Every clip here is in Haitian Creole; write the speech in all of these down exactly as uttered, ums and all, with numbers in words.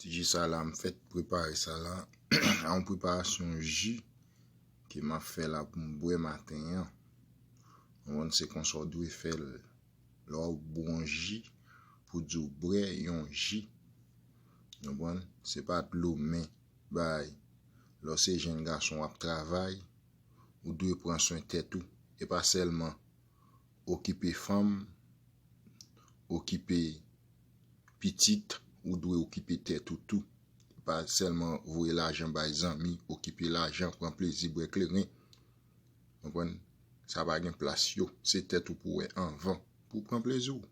Ti ji sa la, m fèk prepare sa la. A yon preparasyon ji ke m ap fè la pou m bwè maten an. Ou konprann, se konsa w dwe fè l. Lè w bwè yon ji, pou di w bwè yon ji. Ou konprann? Se pa dlo men bay. Lè w se jenn gason w ap travay, ou dwe pran swen tèt ou. E pa sèlman okipe fanm, okipe pitit, ou dwe okipe tèt ou tou. Pa sèlman voye lajan bay zanmi, okipe lajan, pran plezi, bwè kleren. Konprann? Sa pa gen plas yo. Se tèt ou pou wè anvan, pou pran plezi w.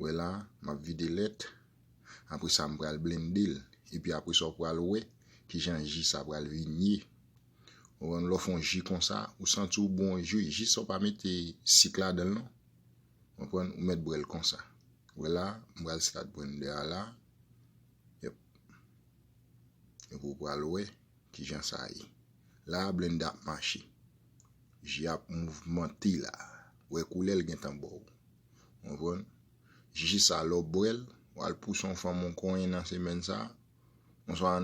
Wè la, m ap vide lèt. Apre sa, m pral blende l. Epi apre sa, w pral wè kijan ji sa pral vin ye. Ou konprann, lè w fè yon ji konsa, ou santi w bon, ji, ji sa w pa mete sik ladan l non. Ou konprann, ou mèt bwè l konsa. Wè la, m pral stat blendè a la. Yep. Epi w pral wè kijan sa ye. La, blendè ap mache. Ji ap mouvmante la. Wè koulè l gentan ba w. Ou konprann? Ji sa lè w bwè l, w al pouse yon fanm yon konyen nan semèn sa, oswa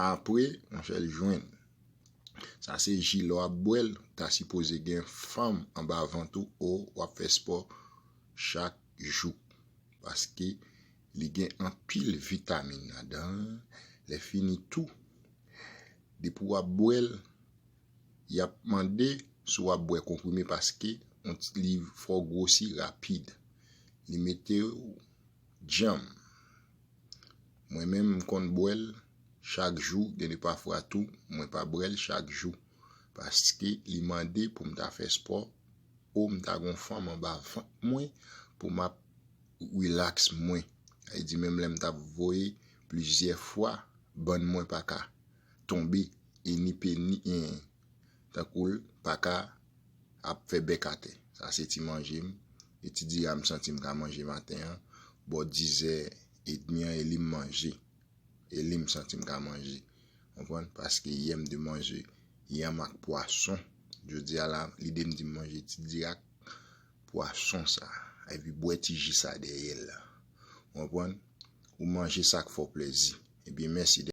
apre, monchè, l jwenn. Sa se ji lè w ap bwè l, ta sipoze gen fanm anba vant ou, o w ap fè spò chak jou. Paske li gen anpil vitamin ladan l. Lè fini tou, depi w ap bwè l, y ap mande si w ap bwè konprime paske li fè w gwosi rapid. Li mete w djanm. Mwen menm, m konn bwè l chak jou, gen de pafwa tou, mwen pa bwè l chak jou. Paske li mande pou m ta fè spò, o m ta gon fanm anba vant mwen pou m ap rilaks mwen. Sa vle di menm lè m t ap voye plizyè fwa, bann mwen pa ka tonbe, e ni pe ni en, tankou l pa ka ap fè bèk atè. Sa se ti manje m. E ti diri a m santi m ka manje maten an, bò dizè edmi an, e li m manje. E li m santi m ka manje. Konprann? Paske yè m te manje yanm ak pwason. Jodi a la, lide m di m manje ti diri ak pwason sa. Epi bwè ti ji sa dèyè l la. Konprann? Ou manje sa k fè w plezi. Ebyen, mèsi